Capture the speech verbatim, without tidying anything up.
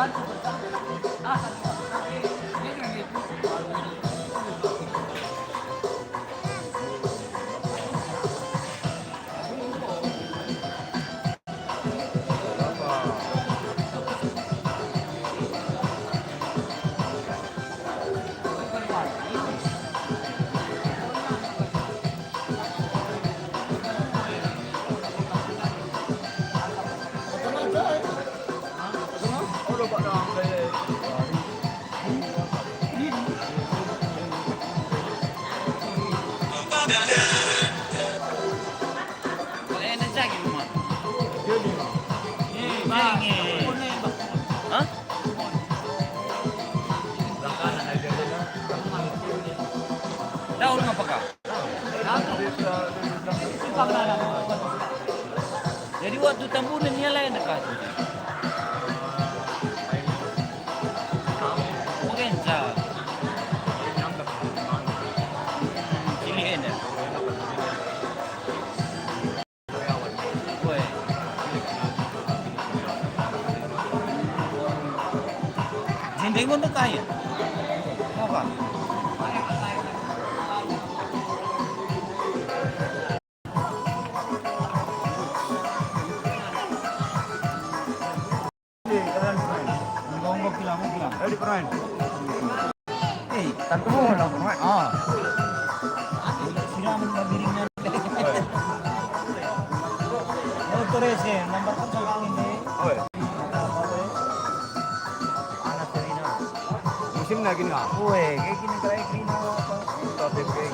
Hah? Daun ngapa kau? Jadi waktu tambunan ia lain dekat. Bukan sa. Sini enda. Weh. Jendeng pun tak kaya. Apa? Ready, Brian. Eh, tantu lah, Bang. Ah. Siraman babiringnya. Motor ese, nomor kan sama ini. Oi. Panas dari ini. Musim lagi nih, ah. Woi, kayak gini, kayak gini. Tapi kayak